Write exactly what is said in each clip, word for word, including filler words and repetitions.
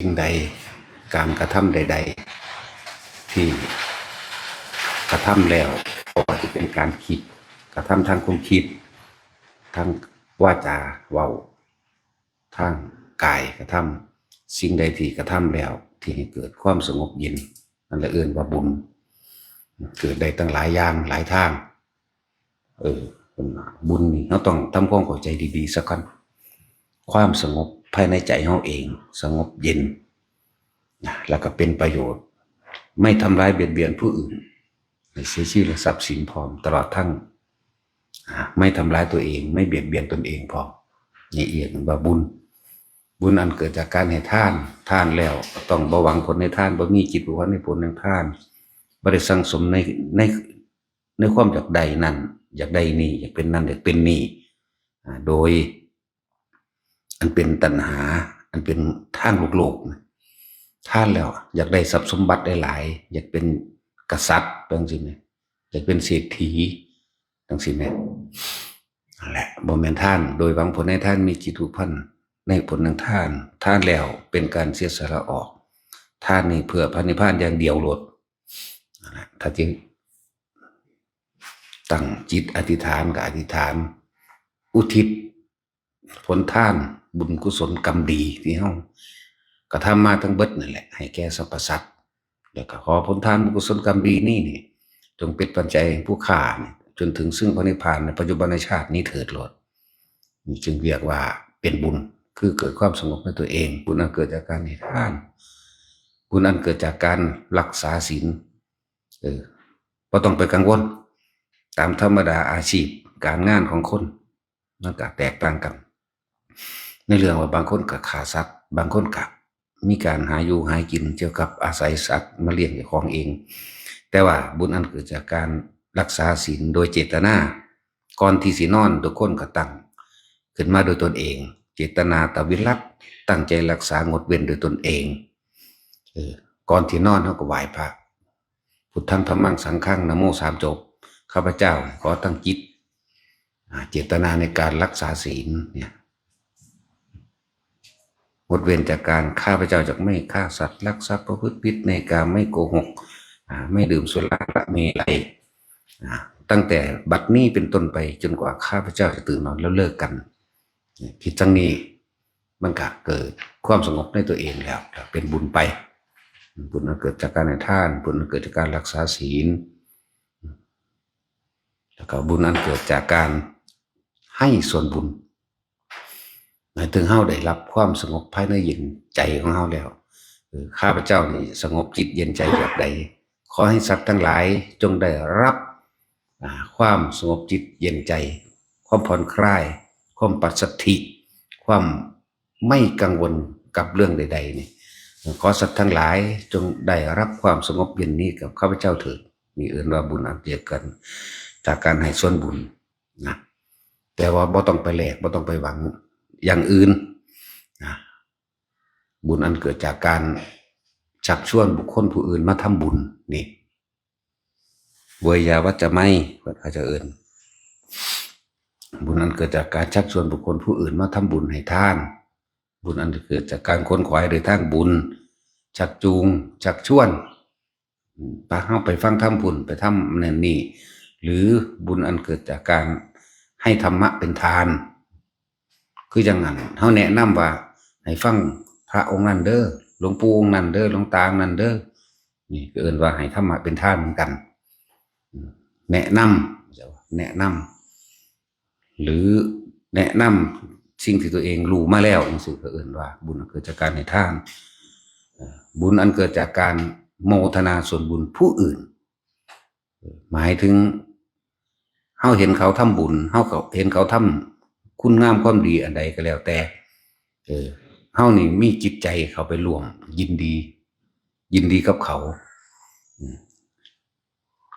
สิ่งใด การกระทำใดๆที่กระทำแล้ว บ่ว่าจะเป็นการคิด กระทำทางความคิด ทางวาจาเว้า ทางกายกระทำ สิ่งใดที่กระทำแล้ว ที่ให้เกิดความสงบเย็น นั่นแหละเอิ้นว่าบุญ เกิดได้ตั้งหลายอย่างหลายทาง เออ บุญนี่เราต้องทำความเข้าใจดีๆซะก่อน ความสงบภายในใจเราเอง สงบเย็นนะ แล้วก็เป็นประโยชน์ ไม่ทำร้ายเบียดเบียนผู้อื่น ไม่เสียชีวิตและทรัพย์สินพร้อม ตลอดทั้ง อ่า ไม่ทำร้ายตัวเอง ไม่เบียดเบียนตนเองพร้อม นี่เอิ้นว่าบุญ บุญอันเกิดจากการให้ทาน ทานแล้วต้องบ่หวังผลในทาน บ่มีจิตผูกพันในผลแห่งทาน บ่ได้สั่งสมใน ใน ในความอยากได้นั่น อยากได้นี่ อยากเป็นนั่น อยากเป็นนี่ อ่า โดย อันเป็นตัณหา อันเป็นทางโลกๆนะ ทานแล้วอยากได้ทรัพย์สมบัติหลายๆ อยากเป็นกษัตริย์จังซี้แหม อยากเป็นเศรษฐีจังซี้แหม นั่นแหละ บ่แม่นทาน โดยหวังผลในทาน มีจิตผูกพันในผลแห่งทาน ทานแล้วเป็นการเสียสละออก ทานนี่เพื่อพระนิพพานอย่างเดียวโลด นั่นแหละ ถ้าจิต ตั้งจิตอธิษฐานก็อธิษฐาน อุทิศผลทานบุญกุศลกรรมดีที่เรากระทำมาทั้งเบิดนั่นแหละ ให้แก่สรรพสัตว์ แล้วก็ขอผลทานบุญกุศลกรรมดีนี้นี่ จงเป็นปัจจัยให้ผู้ข้านี่ จนถึงซึ่งพระนิพพานในปัจจุบันชาตินี้เถิดโลด นี่จึงเรียกว่าเป็นบุญ คือเกิดความสงบในตัวเอง บุญอันเกิดจากการให้ทาน บุญอันเกิดจากการรักษาศีล เออ บ่ต้องไปกังวล ตามธรรมดาอาชีพการงานของคน มันก็แตกต่างกัน ในเรื่องว่าบางคนก็ฆ่าสัตว์ บางคนก็มีการหาอยู่หากินเกี่ยวกับอาศัยสัตว์มาเลี้ยงเจ้าของเอง แต่ว่าบุญอันเกิดจากการรักษาศีลโดยเจตนา ก่อนที่สินอนทุกคนก็ตั้งขึ้นมาโดยตนเอง เจตนาตวิรัต ตั้งใจรักษางดเว้นโดยตนเอง เออ ก่อนที่นอนเราก็ไหว้พระ พุทธัง ธัมมัง สังฆัง นะโม สามจบ ข้าพเจ้าขอตั้งจิต อ่า เจตนาในการรักษาศีลเนี่ย งดเว้นจากการ ข้าพเจ้าจะไม่ฆ่าสัตว์ ลักทรัพย์ ประพฤติผิดในกาม ไม่โกหก อ่า ไม่ดื่มสุราเมรัย อ่า ตั้งแต่บัดนี้เป็นต้นไปจนกว่าข้าพเจ้าจะตื่นนอนแล้วเลิกกัน คิดจั่งนี้ มันก็เกิดความสงบในตัวเองแล้ว เป็นบุญไป บุญอันเกิดจากการให้ทาน บุญอันเกิดจากการรักษาศีล แล้วก็บุญอันเกิดจากการให้ส่วนบุญ หมายถึงเราได้รับความสงบภายในเย็นใจของเราแล้ว เออ ข้าพเจ้านี่สงบจิตเย็นใจแบบใด ขอให้สัตว์ทั้งหลายจงได้รับ อ่า ความสงบจิตเย็นใจ ความผ่อนคลาย ความปัสสัทธิ ความไม่กังวลกับเรื่องใดๆนี่ ขอสัตว์ทั้งหลายจงได้รับความสงบเย็นนี้กับข้าพเจ้าเถิด นี่เอิ้นว่าบุญอันเกิดกันจากการให้ส่วนบุญนะ แต่ว่าบ่ต้องไปแลก บ่ต้องไปหวังอย่างอื่นนะ บุญอันเกิดจากการชักชวนบุคคลผู้อื่นมาทำบุญ นี่ เวยาวัจจะไมย เพิ่นเขาจะเอิ้น บุญอันเกิดจากการชักชวนบุคคลผู้อื่นมาทำบุญให้ทาน บุญอันเกิดจากการขวนขวายโดยทางบุญ ชักจูง ชักชวน อืม พาเฮาไปฟังธรรมพุ้น ไปทำนั่นนี่ หรือบุญอันเกิดจากการให้ธรรมะเป็นทาน คือจั่งนั้น เฮาแนะนำว่าให้ฟังพระองค์นั้นเด้อ หลวงปู่องค์นั้นเด้อ หลวงตาองค์นั้นเด้อ นี่ก็เอิ้นว่าให้ธรรมะเป็นทานเหมือนกัน อืม แนะนำ แนะนำ หรือแนะนำสิ่งที่ตัวเองรู้มาแล้วจั่งซี้ ก็เอิ้นว่าบุญอันเกิดจากการให้ทาน เอ่อ บุญอันเกิดจากการโมทนาส่วนบุญผู้อื่น หมายถึง เฮาเห็นเขาทำบุญ เฮาก็เห็นเขาทำคุณงามความดีอันใดก็แล้วแต่ เออ เฮานี่มีจิตใจเข้าไปร่วมยินดี ยินดีกับเขา อืม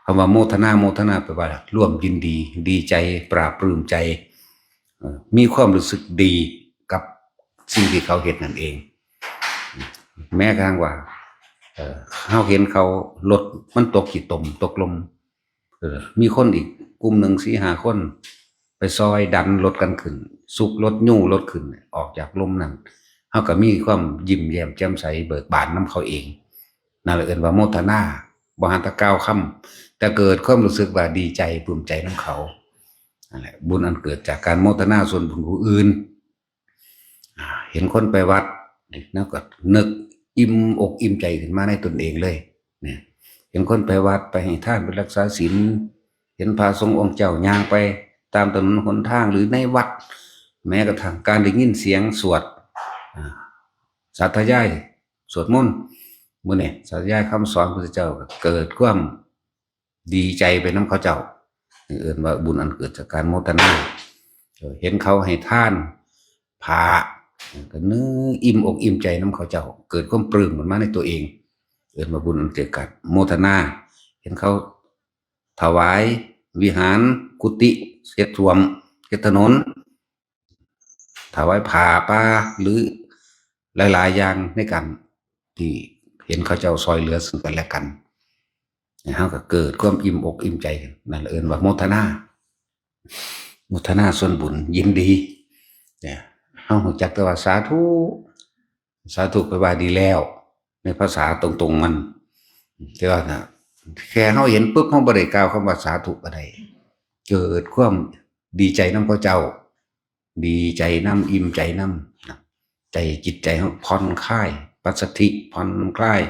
คำว่าโมทนา โมทนาแปลว่าร่วมยินดี ดีใจ ปลาบปลื้มใจ เอ่อ มีความรู้สึกดีกับสิ่งที่เขาเฮ็ดนั่นเอง แม้กระทั่งว่า เอ่อ เฮาเห็นเขารถมันตกขี้ตม ตกหลุม เออ มีคนอีกกลุ่มหนึ่ง สี่ห้าคน ไปซอยดันรถกันขึ้น ซุกรถ ยู้รถขึ้น ออกจากหลุมนั่น เฮาก็มีความยิ้มแย้มแจ่มใสเบิกบานนำเขาเอง นั่นแหละเอิ้นว่าโมทนา บ่หันแต่กล่าวคำ แต่เกิดความรู้สึกว่าดีใจปลื้มใจนำเขา นั่นแหละ บุญอันเกิดจากการโมทนาส่วนบุญผู้อื่น อ่า เห็นคนไปวัด แล้วก็นึกอิ่มอกอิ่มใจขึ้นมาในตนเองเลย เนี่ย เห็นคนไปวัด ไปให้ทาน ไปรักษาศีล เห็นพระสงฆ์องค์เจ้าย่างไปตามถนนหนทางหรือในวัด แม้กระทั่งการได้ยินเสียงสวด อ่า สาธยาย สวดมนต์ มื้อนี้สาธยายคำสอนพระพุทธเจ้า ก็เกิดความดีใจไปนำเขาเจ้า เอิ้นว่าบุญอันเกิดจากการโมทนา เออ เห็นเขาให้ทานผ้า ก็นึกอิ่มอกอิ่มใจนำเขาเจ้า เกิดความปลื้มขึ้นมาในตัวเอง เอิ้นว่าบุญอันเกิดจากโมทนา เห็นเขาถวายวิหาร กุฏิ เฮ็ดส้วม เฮ็ดถนน ถวายผ้าป่า หรือหลายๆ อย่างในการที่เห็นเขาเจ้าซอยเหลือซึ่งกันและกัน เฮาก็เกิดความอิ่มอกอิ่มใจ นั่นแหละเอิ้นว่าโมทนา โมทนาส่วนบุญ ยินดี เนี่ย เฮารู้จักแต่ว่าสาธุ สาธุแปลว่าดีแล้ว ในภาษาตรงๆมัน แต่ว่านะ แค่เฮาเห็นปุ๊บ เฮาบ่ได้กล่าวคำว่าสาธุก็ได้ เกิดความดีใจนำเขาเจ้า ดีใจนำ อิ่มใจนำนะ ใจจิตใจเฮาผ่อนคลาย ปัสสัทธิ ผ่อนคลาย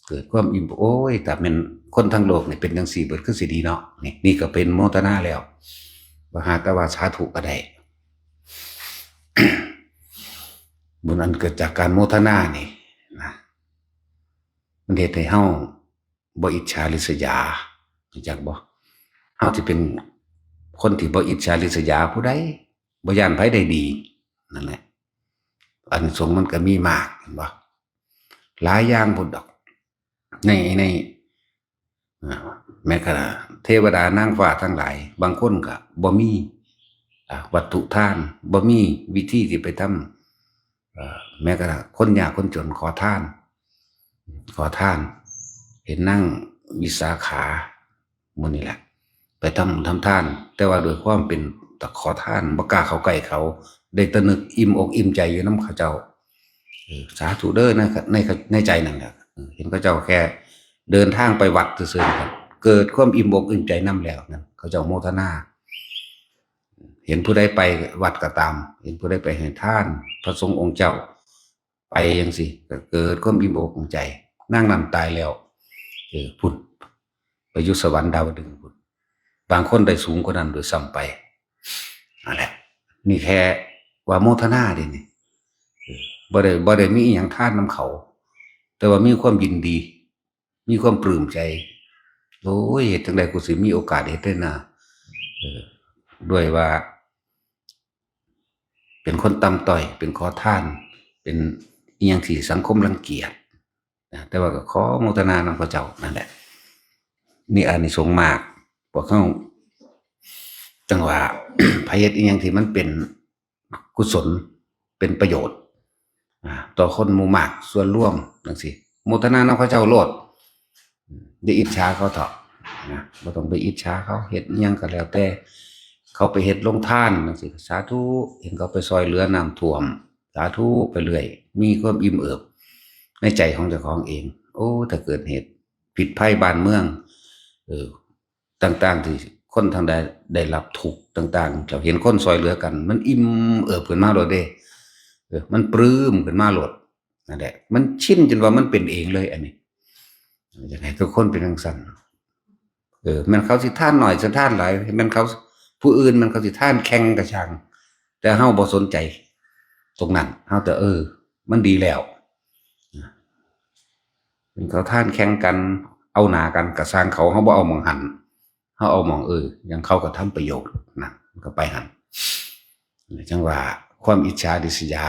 เกิดความอิ่ม โอ้ย ถ้าแม่นคนทั้งโลกนี่เป็นจั่งซี้เบิดคือสิดีเนาะ นี่ นี่ก็เป็นโมทนาแล้ว บ่หาแต่ว่าสาธุก็ได้ บุญอันเกิดจากการโมทนานี่นะ มันเฮ็ดให้เฮาบ่อิจฉาริษยา รู้จักบ่ เฮาสิเป็นคนที่บ่อิจฉาริษยาผู้ใด บ่ย้านไผได้ดี นั่นแหละ อานิสงส์มันก็มีมาก เห็นบ่ หลายอย่างพุ้นดอก ใน ใน อ่า แม้กระทั่งเทวดานางฟ้าทั้งหลาย บางคนก็บ่มี อ่า วัตถุทาน บ่มีวิธีที่ไปทำ เอ่อ แม้กระทั่งคนยากคนจนขอทาน ขอทาน เห็นนางวิสาขา หมู่นี่แหละ ไปทำบุญทำทาน แต่ว่าด้วยความเป็นตาขอทาน บ่กล้าเข้าใกล้เขา ได้แต่นึกอิ่มอกอิ่มใจอยู่นำเขาเจ้า เออ สาธุเด้อ ใน ใน ในใจนั่นแหละ เออ เห็นเขาเจ้าแค่เดินทางไปวัดซื่อๆ เกิดความอิ่มอกอิ่มใจนำแล้วนั่น เขาเจ้าโมทนา เห็นผู้ใดไปวัดก็ตาม เห็นผู้ใดไปให้ทาน พระสงฆ์องค์เจ้า ไปจั่งซี้ ก็เกิดความอิ่มอกอิ่มใจ นางนั้นตายแล้ว เออ พุ้น ไปอยู่สวรรค์ดาวดึงส์พุ้น บางคนได้สูงกว่านั้นด้วยซ้ำไป นั่นแหละ นี่แค่ว่าโมทนาเด้นี่ เออ บ่ได้ บ่ได้มีอิหยังทานนำเขา แต่ว่ามีความยินดี มีความปลื้มใจ โอ้ย เฮ็ดจั่งใดกูสิมีโอกาสเฮ็ดได้นะ เออ ด้วยว่า เป็นคนต่ำต้อย เป็นขอทาน เป็นอิหยังที่สังคมรังเกียจนะ แต่ว่าก็ขอโมทนานำเขาเจ้านั่นแหละ นี่อานิสงส์มาก พวกเฮาจั่งว่า ไผเฮ็ดอิหยังที่มันเป็นกุศล เป็นประโยชน์ อ่า ต่อคนหมู่มาก ส่วนรวมจั่งซี้ โมทนานำเขาเจ้าโลด อย่าอิจฉาเขาเถาะนะ บ่ต้องไปอิจฉาเขา เฮ็ดอิหยังก็แล้วแต่ เขาไปเฮ็ดโรงทานจั่งซี้ สาธุ เห็นเขาไปซอยเหลือน้ำท่วม สาธุไปเรื่อย มีความอิ่มเอิบในใจของเจ้าของเอง โอ้ ถ้าเกิดเหตุผิดภัยบ้านเมือง เออ ต่างๆ ที่คนทางใดได้รับทุกข์ต่างๆ เจ้าเห็นคนซอยเหลือกัน มันอิ่มเอิบขึ้นมาโลดเด้ เออ มันปลื้มขึ้นมาโลด นั่นแหละ มันชินจนว่ามันเป็นเองเลย อันนี้ อยากให้ทุกคนเป็นจั่งซั้น เออ แม่นเขาสิทานน้อยสิทานหลาย แม่นเขา ผู้อื่นแม่นเขาสิทานแข่งก็ช่าง แต่เฮาบ่สนใจตรงนั้น เฮาแต่ เออ มันดีแล้ว เป็นเขาทานแข่งกัน เอาหน้ากันก็ช่างเขา เฮาบ่เอาหม่องหั้น เฮาเอาหม่อง เออ อย่างเขาก็ทำประโยชน์นะ มันก็ไปหั้น จั่งว่าความอิจฉาริษยา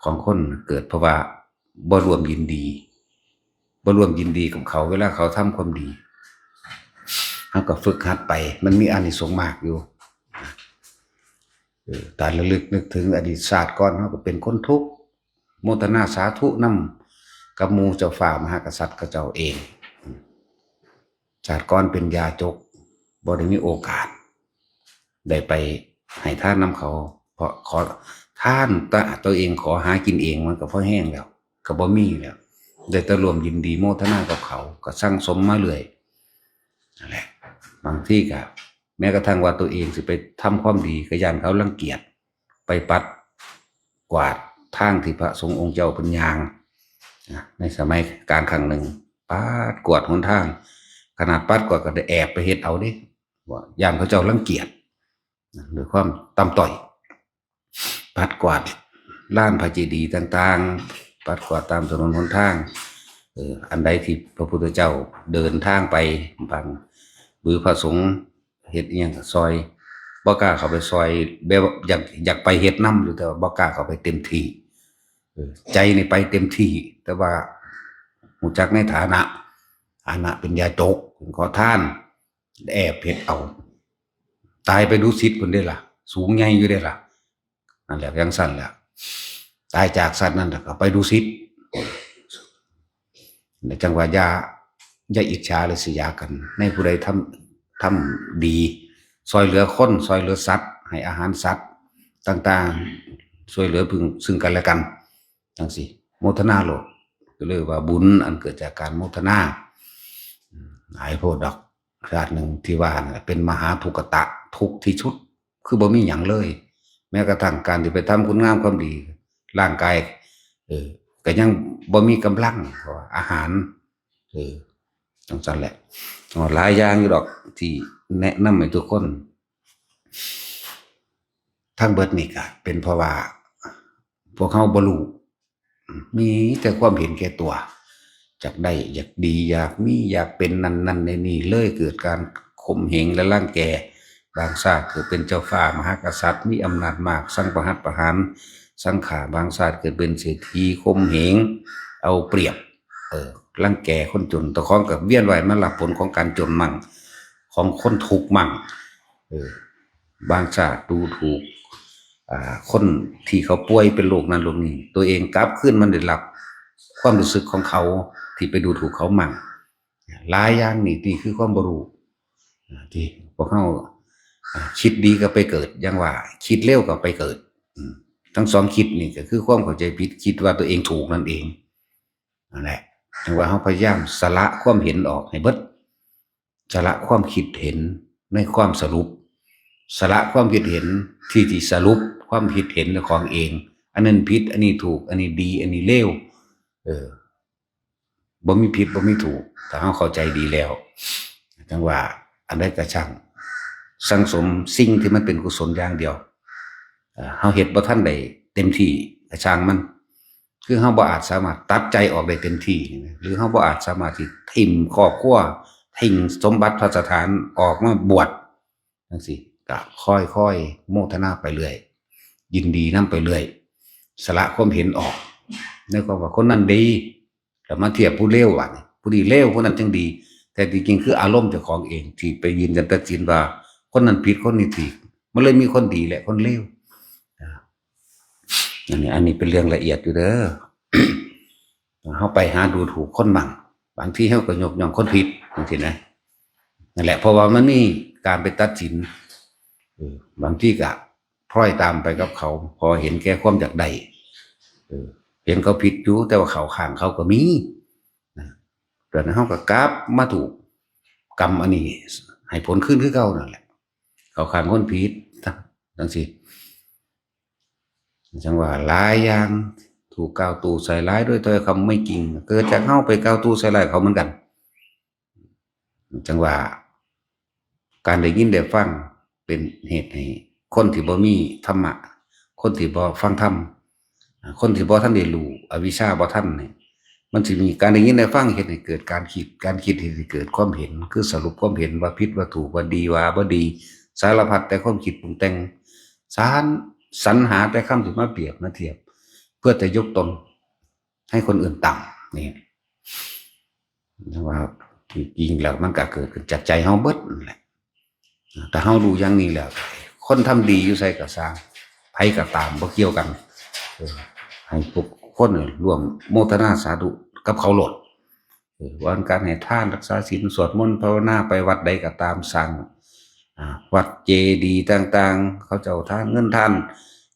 ของคนเกิดเพราะว่าบ่ร่วมยินดี บ่ร่วมยินดีกับเขา เวลาเขาทำความดี เฮาก็ฝึกหัดไป มันมีอานิสงส์มากอยู่ เออ ถ้าระลึกนึกถึงอดีตชาติก่อน เฮาก็เป็นคนทุกข์ โมทนาสาธุนำกับหมู่เจ้าฟ้ามหากษัตริย์เขาเจ้าเอง ชาติก่อนเป็นยาจก บ่ได้มีโอกาส ได้ไปให้ทานนำเขา เพราะขอท อ้านตะตัวเองขอหากินเองมันก็พอแฮงแล้ว ก็บ่มีแล้ว ได้แต่ร่วมยินดีโมทนากับเขา ก็สั่งสมมาเรื่อย นั่นแหละ บางทีก็แม้กระทั่งว่าตัวเองสิไปทำความดี ก็ย้านเขารังเกียจ ไปปัดกวาดทางที่พระสงฆ์องค์เจ้าเพิ่นย่างนะ ในสมัยกาลครั้งหนึ่ง ปัดกวาดหนทาง ขนาดปัดกวาดก็ได้แอบไปเฮ็ดเอาเด้ ว่าย้านเขาเจ้ารังเกียจนะ ด้วยความต่ำต้อย ปัดกวาดลานพระเจดีย์ต่างๆ ปัดกวาดตามถนนหนทาง เออ อันใดที่พระพุทธเจ้าเดินทางไป บาง หรือพระสงฆ์เฮ็ดอิหยังก็ซอย บ่กล้าเข้าไปซอย แบบอยาก อยากไปเฮ็ดนำอยู่ แต่ว่าบ่กล้าเข้าไปเต็มที่ เออ ใจนี่ไปเต็มที่ แต่ว่ารู้จักในฐานะ ฐานะเป็นยาจก เป็นขอทาน แอบเฮ็ดเอา ตายไปดุสิตพุ้นเด้ล่ะ สูงใหญ่อยู่เด้ล่ะ นั่นแหละ จั่งซั้นแหละ ตายจากสัตว์นั่นแหละ ก็ไปดุสิต ในจังหวะอย่า อย่าอิจฉาริษยากัน ในผู้ใดทำ ทำดี ซอยเหลือคน ซอยเหลือสัตว์ ให้อาหารสัตว์ต่างๆ ช่วยเหลือพึ่งซึ่งกันและกัน จั่งซี้ โมทนาโลด ก็เลยว่าบุญอันเกิดจากการโมทนา อืม หลายโพดดอก ชาติหนึ่งที่ว่านั่นแหละ เป็นมหาทุกขตะ ทุกข์ที่สุด คือบ่มีหยังเลย แม้กระทั่งการที่ไปทำคุณงามความดี ร่างกาย เออ ก็ยังบ่มีกำลัง เพราะว่าอาหาร เออ จั่งซั้นแหละ อ๋อ หลายอย่างอยู่ดอก ที่แนะนำให้ทุกคน ทั้งเบิดนี่ก็เป็นเพราะว่า พวกเฮาบ่รู้ มีแต่ความเห็นแก่ตัว อยากได้ อยากดี อยากมี อยากเป็นนั่นนั่นนี่นี่ เลยเกิดการข่มเหงและรังแก บางชาติเกิดเป็นเจ้าฟ้ามหากษัตริย์ มีอำนาจมาก สั่งประหัตประหาร สั่งฆ่า บางชาติเกิดเป็นเศรษฐี ข่มเหง เอาเปรียบ เออ รังแกคนจน เจ้าของก็เวียนว่ายมารับผลของการจนมั่ง ของคนทุกข์มั่ง เออ บางชาติดูถูก อ่า คนที่เขาป่วยเป็นโรคนั้นโรคนี้ ตัวเองกลับคืนมันได้รับความรู้สึกของเขาที่ไปดูถูกเขามั่ง หลายอย่างนี่ นี่คือความบ่รู้ อ่า ที่พวกเฮา อ่า คิดดีก็ไปเกิด อย่างว่า คิดเลวก็ไปเกิด อืม ทั้งสองคิดนี่ก็คือความเข้าใจผิด คิดว่าตัวเองถูกนั่นเอง นั่นแหละ จั่งว่าเฮาพยายามสละความเห็นออกให้เบิด สละความคิดเห็นในความสรุป สละความคิดเห็นที่ ที่สรุปความคิดเห็นของเอง อันนั้นผิด อันนี้ถูก อันนี้ดี อันนี้เลว เออ บ่มีผิด บ่มีถูก ถ้าเฮาเข้าใจดีแล้ว จั่งว่าอันใดก็ช่าง สั่งสมสิ่งที่มันเป็นกุศลอย่างเดียว เอ่อ เฮาเฮ็ดบ่ทันได้เต็มที่ก็ช่างมัน คือเฮาบ่อาจสามารถตัดใจออกได้เต็มที่ หรือเฮาบ่อาจสามารถที่ถิ่มครอบครัว ถิ่มสมบัติพัสถานออกมาบวชจั่งซี้ ก็ค่อยๆโมทนาไปเรื่อย ยินดีนำไปเรื่อย สละความเห็นออก ในความว่าคนนั้นดี แล้วมาเทียบผู้เลว ว่านี่ ผู้นี้เลว ผู้นั้นจั่งดี แต่ที่จริงคืออารมณ์เจ้าของเองที่ไปยืนยันตัดสินว่าคนนั้นผิด คนนี้ถูก มันเลยมีคนดีและคนเลว อ่า อันนี้ อันนี้เป็นเรื่องละเอียดอยู่เด้อ เฮาไปหาดูถูกคนมั่ง บางทีเฮาก็ยกย่องคนผิดจั่งซี้นะ นั่นแหละ เพราะว่ามันมีการไปตัดสิน เออ บางทีก็พลอยตามไปกับเขา พอเห็นแก่ความอยากได้ เออ เห็นเขาผิดอยู่ แต่ว่าเข้าข้างเขาก็มีนะ แต่นั้นเฮาก็กลับมาถูกกรรมอันนี้ ให้ผลคืนคือเก่านั่นแหละ เข้าข้างคนผิด จั่งซี้ จั่งว่าหลายอย่างถูกกล่าวตู่ใส่ร้ายด้วยถ้อยคำไม่จริง เกิดจากเฮาไปกล่าวตู่ใส่ร้ายเขาเหมือนกัน จั่งว่าการได้ยินได้ฟังเป็นเหตุให้คนที่บ่มีธรรมะ คนที่บ่ฟังธรรม อ่า คนที่บ่ทันได้รู้ อวิชชาบ่ทันนี่ มันสิมีการได้ยินได้ฟังเฮ็ดให้เกิดการคิด การคิดเฮ็ดให้เกิดความเห็น คือสรุปความเห็นว่าผิดว่าถูก ว่าดีว่าบ่ดี สารพัดแต่ความคิดปรุงแต่ง สาร สรรหาแต่คำที่มาเปรียบมาเทียบ เพื่อจะยกตนให้คนอื่นต่ำ นี่ แต่ว่าที่จริงแล้วมันก็เกิดขึ้นจากใจเฮาเบิดนั่นแหละ ถ้าเฮารู้อย่างนี้แล้ว คนทำดีอยู่ไสก็ซ่าง ไผก็ตาม บ่เกี่ยวกัน เออ ให้ทุกคนร่วมโมทนาสาธุกับเขาโลด เออ ว่าการให้ทาน รักษาศีล สวดมนต์ ภาวนา ไปวัดใดก็ตาม สร้าง อ่า วัดเจดีย์ต่างๆ เขาเจ้าทานเงินทาน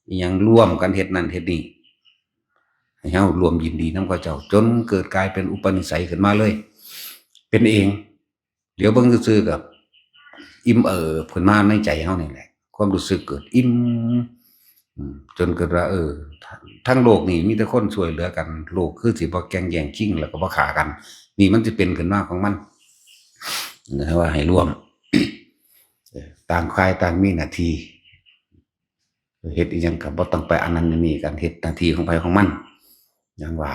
อิหยังร่วมกันเฮ็ดนั่นเฮ็ดนี่ ให้เฮาร่วมยินดีนำเขาเจ้า จนเกิดกลายเป็นอุปนิสัยขึ้นมาเลย เป็นเอง เดี๋ยวเบิ่งซื่อๆก็อิ่มเอิบขึ้นมาในใจเฮานี่แหละ ความรู้สึกเกิดอิ่ม อืม จนเกิดว่า เออ ทั้งโลกนี่มีแต่คนช่วยเหลือกัน โลกคือสิบ่แก่งแย่งชิง แล้วก็บ่ฆ่ากัน นี่มันสิเป็นขึ้นมาของมัน นะว่าให้ร่วม เออ ต่างฝ่ายต่างมีหน้าที่ เฮ็ดอิหยังก็บ่ต้องไปอันนั้นอันนี้กัน เฮ็ดหน้าที่ของไผของมัน อย่างว่า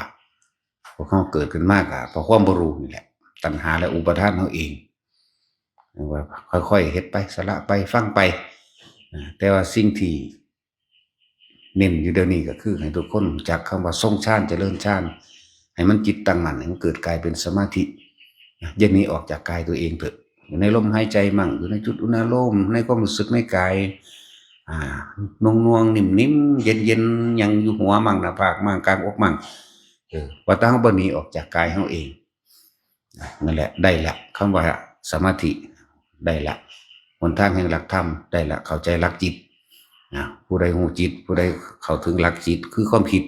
พวกเฮาเกิดขึ้นมาก็เพราะความบ่รู้นี่แหละ ตัณหาและอุปาทานเฮาเอง อย่างว่า ค่อยๆเฮ็ดไป สละไป ฟังไป นะ แต่ว่าสิ่งที่เน้นอยู่เดี๋ยวนี้ก็คือให้ทุกคนรู้จักคำว่าทรงฌาน เจริญฌาน ให้มันจิตตั้งมั่น ให้มันเกิดกลายเป็นสมาธิ นะ อย่าหนีออกจากกายตัวเองเถอะ อยู่ในลมหายใจมั่ง อยู่ในจุดอุณาโลม ในความรู้สึกในกาย อ่า นวงๆ นิ่มๆ เย็นๆ หยังอยู่หัวมั่ง หน้าผากมั่ง กลางอกมั่ง เออ ว่าแต่เฮาบ่หนีออกจากกายเฮาเอง นะ นั่นแหละ ได้ละ คำว่าสมาธิ ได้ละ หนทางแห่งหลักธรรม ได้ละ เข้าใจหลักจิต นะ ผู้ใดรู้จิต ผู้ใดเข้าถึงหลักจิต คือความคิด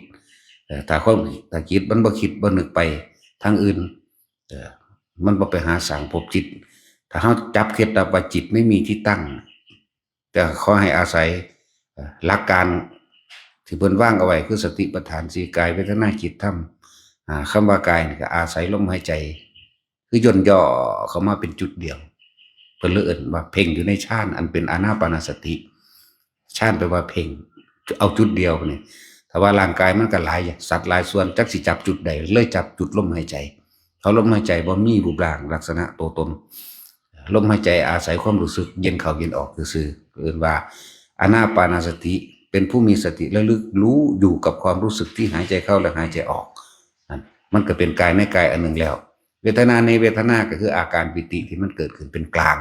เอ่อ ถ้าความ ถ้าจิตมันบ่คิด บ่นึกไปทางอื่น เอ่อ มันบ่ไปหาสร้างภพจิต ถ้าเฮาจับเคล็ดลับว่าจิตไม่มีที่ตั้ง แต่ขอให้อาศัย เอ่อ หลักการที่เพิ่นวางเอาไว้ คือสติปัฏฐานสี่ กาย เวทนา จิต ธรรม อ่า คำว่ากายนี่ก็อาศัยลมหายใจ คือย่นย่อเข้ามาเป็นจุดเดียว เพิ่นเลยเอิ้นว่าเพ่งอยู่ในฌานอันเป็นอานาปานสติ ฌานแปลว่าเพ่ง เอาจุดเดียวนี่ ถ้าว่าร่างกายมันก็หลายอย่าง สัดหลายส่วน จักสิจับจุดใด เลยจับจุดลมหายใจ เพราะลมหายใจบ่มีรูปร่างลักษณะตัวตน ลมหายใจอาศัยความรู้สึกเย็นเข้าเย็นออกซื่อๆ เอิ้นว่าอานาปานสติ เป็นผู้มีสติระลึกรู้อยู่กับความรู้สึกที่หายใจเข้าและหายใจออก นั่น มันก็เป็นกายในกายอันหนึ่งแล้ว เวทนาในเวทนาก็คืออาการปีติที่มันเกิดขึ้นเป็นกลาง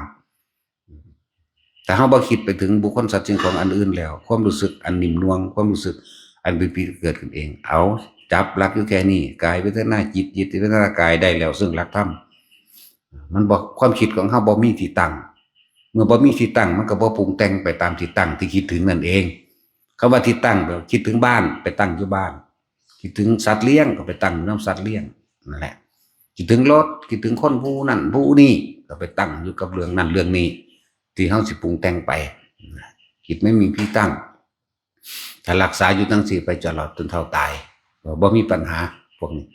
ถ้าเฮาบ่คิดไปถึงบุคคลสัตว์สิ่งของอันอื่นแล้ว ความรู้สึกอันนิ่มนวล ความรู้สึกอันปีติเกิดขึ้นเอง เอา จับหลักอยู่แค่นี้ กาย เวทนา จิต จิต เวทนา กาย ได้แล้วซึ่งหลักธรรม มันบ่ ความคิดของเฮาบ่มีที่ตั้ง เมื่อบ่มีที่ตั้ง มันก็บ่ปรุงแต่งไปตามที่ตั้งที่คิดถึงนั่นเอง คำว่าที่ตั้ง แปลว่าคิดถึงบ้าน ไปตั้งอยู่บ้าน คิดถึงสัตว์เลี้ยง ก็ไปตั้งอยู่นำสัตว์เลี้ยง นั่นแหละ คิดถึงรถ คิดถึงคนผู้นั่นผู้นี่ ก็ไปตั้งอยู่กับเรื่องนั่นเรื่องนี้ ที่เฮาสิปรุงแต่งไป จิตไม่มีที่ตั้ง ถ้ารักษาอยู่จั่งซี้ไปตลอดจนเฒ่าตาย ก็บ่มีปัญหาพวกนี้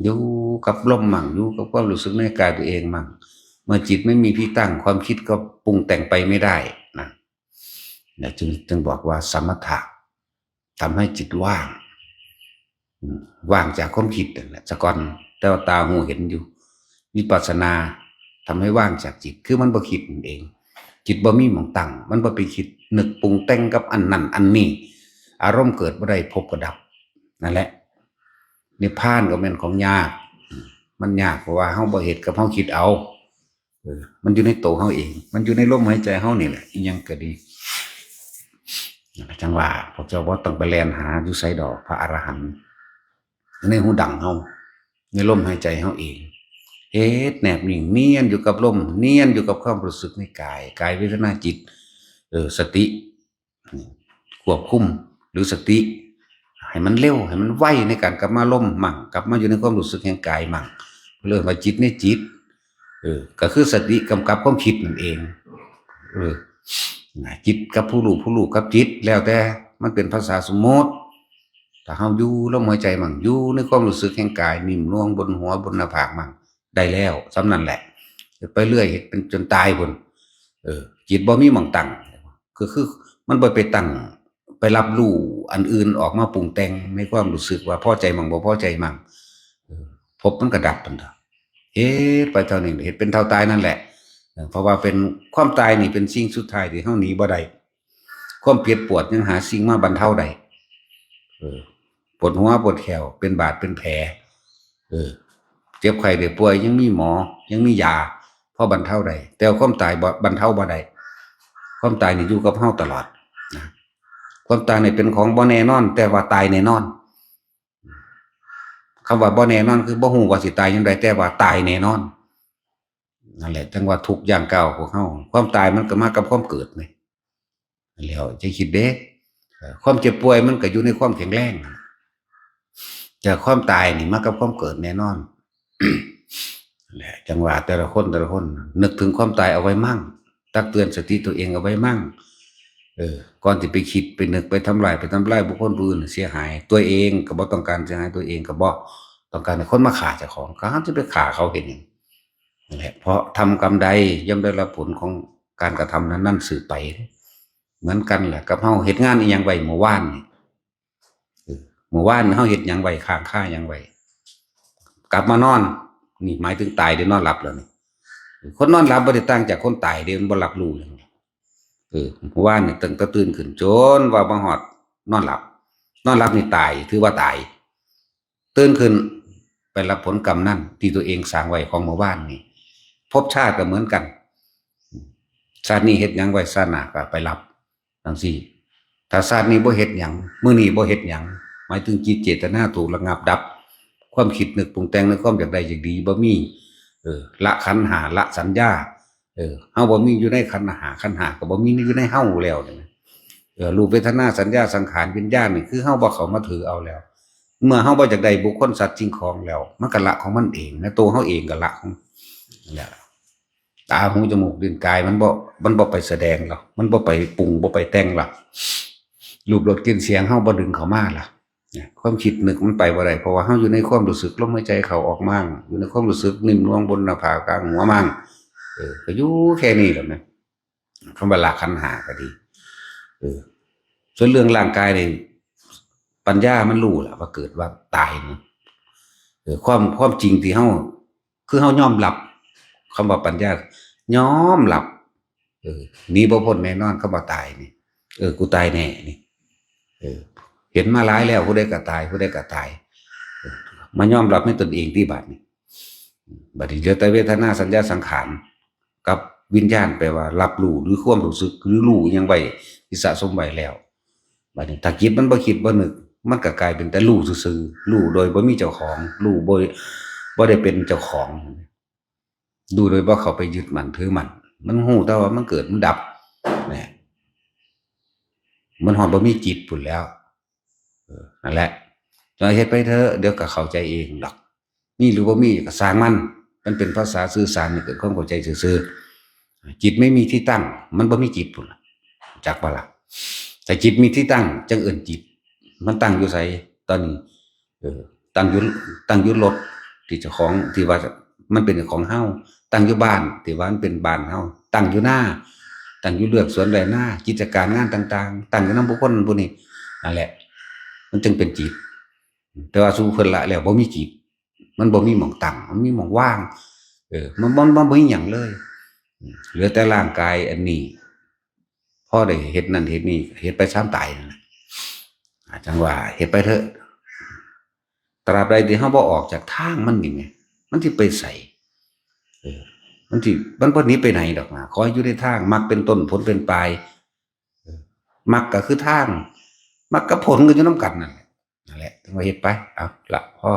อยู่กับลมมั่ง อยู่กับความรู้สึกในกายตัวเองมั่ง เมื่อจิตไม่มีที่ตั้ง ความคิดก็ปรุงแต่งไปไม่ได้นะ นะ จึง จึงบอกว่าสมถะ ทำให้จิตว่าง อืม ว่างจากความคิดนั่นแหละ ซะก่อน แต่ว่าตาหูเห็นอยู่ วิปัสสนาทำให้ว่างจากจิต คือมันบ่คิดนั่นเอง จิตบ่มีหม่องตั้ง มันบ่ไปคิดนึกปรุงแต่งกับอันนั้นอันนี้ อารมณ์เกิดบ่ได้ ภพก็ดับ นั่นแหละ นิพพานก็แม่นของยาก อืม มันยากเพราะว่าเฮาบ่เฮ็ดกับเฮาคิดเอา เออ มันอยู่ในตัวเฮาเอง มันอยู่ในลมหายใจเฮานี่แหละ อิหยังก็ดี จั่งว่าพวกเจ้าบ่ต้องไปแล่นหาอยู่ไสดอก พระอรหันต์ ในหูดังเฮา ในลมหายใจเฮาเอง เฮ็ดแนบนิ่ง เนียนอยู่กับลม เนียนอยู่กับความรู้สึกในกาย กาย เวทนา จิต เออ สติ ควบคุม หรือสติ ให้มันเร็ว ให้มันไวในการกลับมาลมมั่ง กลับมาอยู่ในความรู้สึกแห่งกายมั่ง เรียกว่าจิตในจิต เออ ก็คือสติกำกับความคิดนั่นเอง เออ นะ จิตกับผู้รู้ ผู้รู้กับจิต แล้วแต่ มันเป็นภาษาสมมติ ถ้าเฮาอยู่ลมหายใจมั่ง อยู่ในความรู้สึกแห่งกาย นิ่มนวลบนหัว บนหน้าผากมั่ง ได้แล้ว ส่ำนั้นแหละ ไปเรื่อย เฮ็ดเป็นจนตายพุ้น เออ จิตบ่มีหม่องตั้ง คือ คือ มันบ่ไปตั้ง ไปรับรู้อันอื่นออกมาปรุงแต่งในความรู้สึกว่าพอใจมั่งบ่พอใจมั่ง เออ ภพมันก็ดับพุ้นเถาะ เฮ็ดไปเท่านี้ เฮ็ดเป็นเท่าตายนั่นแหละ เออ เพราะว่าเป็น ความตายนี่เป็นสิ่งสุดท้ายที่เฮาหนีบ่ได้ ความเจ็บปวดยังหาสิ่งมาบรรเทาได้ เออ ปวดหัวปวดแข้ว เป็นบาดเป็นแผล เออ เจ็บไข้ได้ป่วยยังมีหมอ ยังมียา พอบรรเทาได้ แต่ว่าความตายบ่ บรรเทาบ่ได้ ความตายนี่อยู่กับเฮาตลอดนะ ความตายนี่เป็นของบ่แน่นอน แต่ว่าตายแน่นอน คำว่าบ่แน่นอนคือบ่ฮู้ว่าสิตายยามใด แต่ว่าตายแน่นอน นั่นแหละ จั่งว่าทุกข์ย่างก้าวของเฮา ความตายมันก็มากับความเกิดนี่ แล้วจะคิดเด้ เอ่อความเจ็บป่วยมันก็อยู่ในความแข็งแรง แต่ความตายนี่มากับความเกิดแน่นอน แหละ จังว่าแต่ละคนแต่ละคน นึกถึงความตายเอาไว้มั่ง ตักเตือนสติตัวเองเอาไว้มั่ง เออ ก่อนที่ไปคิดไปนึกไปทำลายไปทำลายบุคคลผู้อื่นเสียหาย ตัวเองก็บ่ต้องการเสียหาย ตัวเองก็บ่ต้องการให้คนมาฆ่าเจ้าของ ก็เฮาสิไปฆ่าเขาเฮ็ดหยัง นั่นแหละ เพราะทำกรรมใดย่อมได้รับผลของการกระทำนั้นๆ สืบไป เหมือนกันแหละ กับเฮาเฮ็ดงานอีหยังไว้เมื่อวานนี่ เออ เมื่อวานเฮาเฮ็ดหยังไว้ ค้างคาหยังไว้ กลับมานอน นี่หมายถึงตายเด้ นอนหลับแล้วนี่ คนนอนหลับบ่ได้ต่างจากคนตายเด้ มันบ่รับรู้หยัง เออ เมื่อวานนี่ตั้งแต่ตื่นขึ้นจนว่ามาฮอดนอนหลับ นอนหลับนี่ตาย ถือว่าตาย ตื่นขึ้นไปรับผลกรรมนั่นที่ตัวเองสร้างไว้ของเมื่อวานนี่ ภพชาติก็เหมือนกัน ชาตินี้เฮ็ดหยังไว้ ชาติหน้าก็ไปรับ จั่งซี้ ถ้าชาตินี้บ่เฮ็ดหยัง มื้อนี้บ่เฮ็ดหยัง หมายถึงจิตเจตนาถูกระงับดับ ความคิดนึกปรุงแต่งในความอยากได้อยากดีบ่มี เออ ละขันธ์ห้า ละสัญญา เออ เฮาบ่มีอยู่ในขันธ์ห้า ขันธ์ห้าก็บ่มีอยู่ในเฮาแล้วนี่นะ เออ รูป เวทนา สัญญา สังขาร วิญญาณนี่คือเฮาบ่เข้ามาถือเอาแล้ว เมื่อเฮาบ่อยากได้บุคคลสัตว์สิ่งของแล้ว มันก็ละของมันเองนะ ตัวเฮาเองก็ละของนั่นแหละ ตา หู จมูก ลิ้น กาย มันบ่ มันบ่ไปแสดงหรอก มันบ่ไปปรุง บ่ไปแต่งหรอก รูป รส กลิ่น เสียง เฮาบ่ดึงเข้ามาล่ะ เนี่ย ความคิดนึกมันไปบ่ได้ เพราะว่าเฮาอยู่ในความรู้สึก ลมหายใจเข้าออกมั่ง อยู่ในความรู้สึกนิ่มนวลบนหน้าผากกลางหัวมั่ง เออ ก็อยู่แค่นี้แหละนะ คำว่าละขันธ์ห้าก็ดี เออ ส่วนเรื่องร่างกายนี่ ปัญญามันรู้แหละว่าเกิดว่าตายนะ เออ ความ ความจริงที่เฮา คือเฮายอมรับ คำว่าปัญญา ยอมรับ เออ หนีบ่พ้นแน่นอน คำว่าตายนี่ เออ กูตายแน่นี่ เออ เห็นมาหลายแล้ว ผู้ใดก็ตาย ผู้ใดก็ตาย เออ มายอมรับในตนเองที่บัดนี้ บัดนี้เหลือแต่เวทนา สัญญา สังขาร กับวิญญาณ แปลว่ารับรู้ หรือความรู้สึก หรือรู้อิหยังไว้ที่สะสมไว้แล้ว บัดนี้ถ้าจิตมันบ่คิดบ่นึก มันก็กลายเป็นแต่รู้ซื่อๆ รู้โดยบ่มีเจ้าของ รู้บ่ บ่ได้เป็นเจ้าของ รู้โดยบ่เข้าไปยึดมั่นถือมั่น มันรู้แต่ว่ามันเกิดมันดับ เนี่ย มันฮอดบ่มีจิตพู้นแหล้ว เออ นั่นแหละ จะเฮ็ดไปเถอะ เดี๋ยวก็เข้าใจเองดอก มีหรือบ่มีก็ซ่างมัน มันเป็นภาษาสื่อสารให้เกิดความเข้าใจซื่อๆ จิตไม่มีที่ตั้ง มันบ่มีจิตพู้นล่ะ จักบ่ล่ะ แต่จิตมีที่ตั้ง จั่งเอิ้นจิต มันตั้งอยู่ไส ตอนนี้ เออ ตั้งอยู่ ตั้งอยู่รถ ที่เจ้าของ ที่ว่ามันเป็นของเฮา ตั้งอยู่บ้าน ที่ว่ามันเป็นบ้านเฮา ตั้งอยู่นา ตั้งอยู่เฮือนสวนไร่นา กิจการงานต่างๆ ตั้งอยู่นำบุคคลผู้นี้ นั่นแหละ มันจึงเป็นจิต แต่ว่าสู่เพิ่นละแล้วบ่มีจิต มันบ่มีหม่องตั้ง มันมีหม่องว่าง เออ มัน มัน มันบ่มีหยังเลย เหลือแต่ร่างกายอันนี้ พอได้เฮ็ดนั่นเฮ็ดนี่ เฮ็ดไปซามตายนั่นแหละ อ่า จั่งว่าเฮ็ดไปเถอะ ตราบใดที่เฮาบ่ออกจากทางมันนี่แหม มันสิไปไส เออ มันสิ มันบ่หนีไปไหนดอกนะ ขอให้อยู่ในทาง มรรคเป็นต้น ผลเป็นปลาย เออ มรรคก็คือทาง มรรคกับผลก็อยู่นำกันนั่นแหละ นั่นแหละ จั่งว่าเฮ็ดไป เอาละ พอ